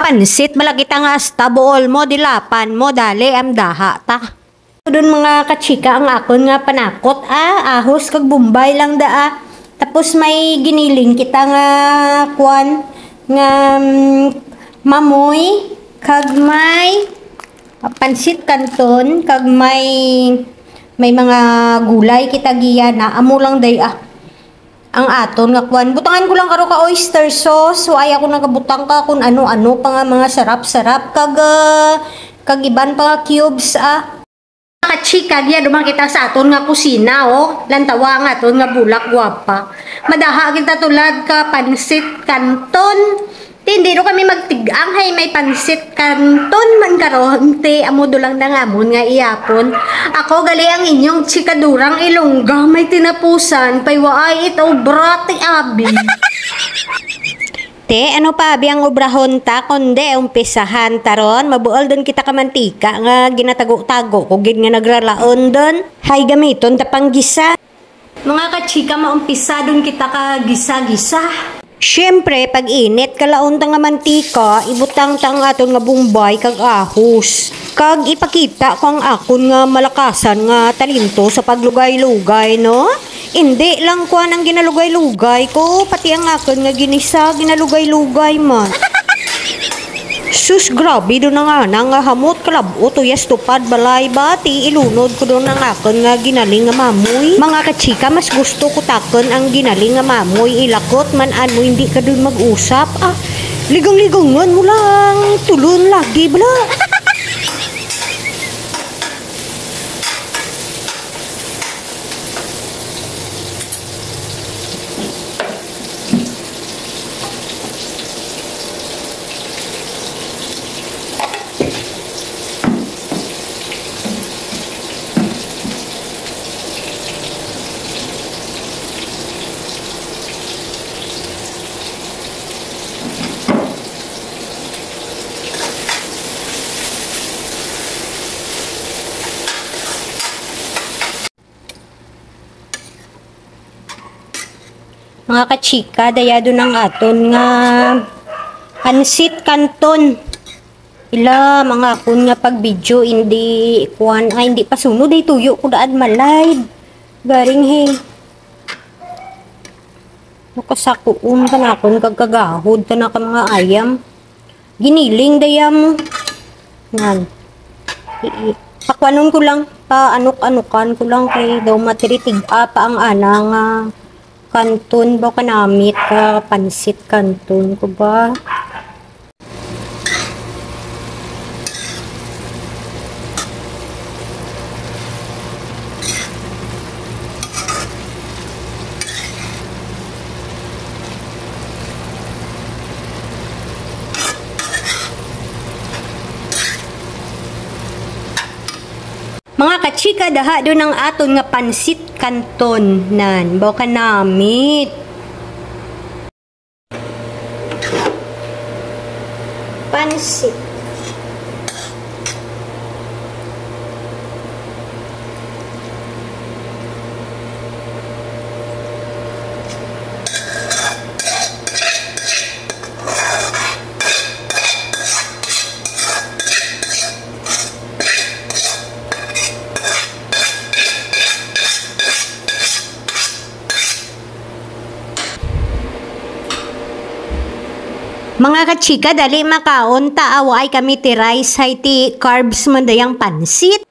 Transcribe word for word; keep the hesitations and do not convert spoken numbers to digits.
Pansit bala kita nga hasta buol mo, dilapan mo, dali, ang daha ta. Dun, mga kachika, ang akon nga panakot, ah, ahos kag bombay lang da, ah. Tapos may giniling kita nga, kwan, nga, mm, mamoy, kag may pansit kanton, kag may, may mga gulay kita giya na. Amo lang day, ah, ang aton nga kwan. Butangan ko lang karo ka oyster sauce. Wa ay ako nagabutang ka kung ano-ano pa nga mga sarap-sarap. Kag, ah, kag iban pa nga cubes, ah. Kachika, giya duman kita sa aton nga kusina, oh. Lantawa ang aton nga bulak gwapa. Madaha kita tulad ka pansit kanton. Ti, hindi do kami magtig-ang, hay, may pansit kanton man karon. Ti, amo do lang na nga amon nga iyapon. Ako gali ang inyong chikadurang Ilongga, may tinapusan, pay waay it obra, ti abi. Te, ano pa abi ang obrahon ta, kundi umpisahan ta ron? Mabuol dun kita ka mantika nga ginatago-tago ko gid nga nagralaon dun. Hay, gamiton ta pang gisa. Mga kachika, maumpisa dun kita ka gisa-gisa. Siyempre, pag init, kalaon ta nga mantika, ibutang ta ang aton nga bombay kag ahos. Kag ipakita ko ang akon nga malakasan nga talento sa paglugay-lugay, no? Indi lang kwan ang ginalugay-lugay ko, pati ang akon nga ginisa, ginalugay-lugay man. Sus, grabe do na nga na nga hamot, kalab-ot, uyas, tupad, balay, bati, ilunod ko do na nga akon nga ginaling nga mamoy. Mga kachika, mas gusto ko takon ang ginaling nga mamoy, ilakot man ano, hindi ka dun mag-usap. Ah, ligang-ligangan mo lang, tulon lagi, bala. Mga kachika, dayado nang aton nga pansit kanton. Ila, mga akon nga pag-video, hindi, kuwan, ay, hindi pa sunod, ay, tuyo ko daan malay. Garing, he. Nakasakuon ka na akon kag kagahod ka na ka mga ayam. Giniling dayam. Nan. I-, i-, pakwanon ko lang, paanok-anokan ko lang kay daw matiritig-a pa ang ana nga kanton ba kanamit ka pansit kanton ko ba. Mga kachika, daha dun ang aton nga pansit kanton. Nan, baw ka namit. Pansit. Mga kachika, dali makaon ta, awa ay kami ti rice, hay ti carbs man dayang pansit.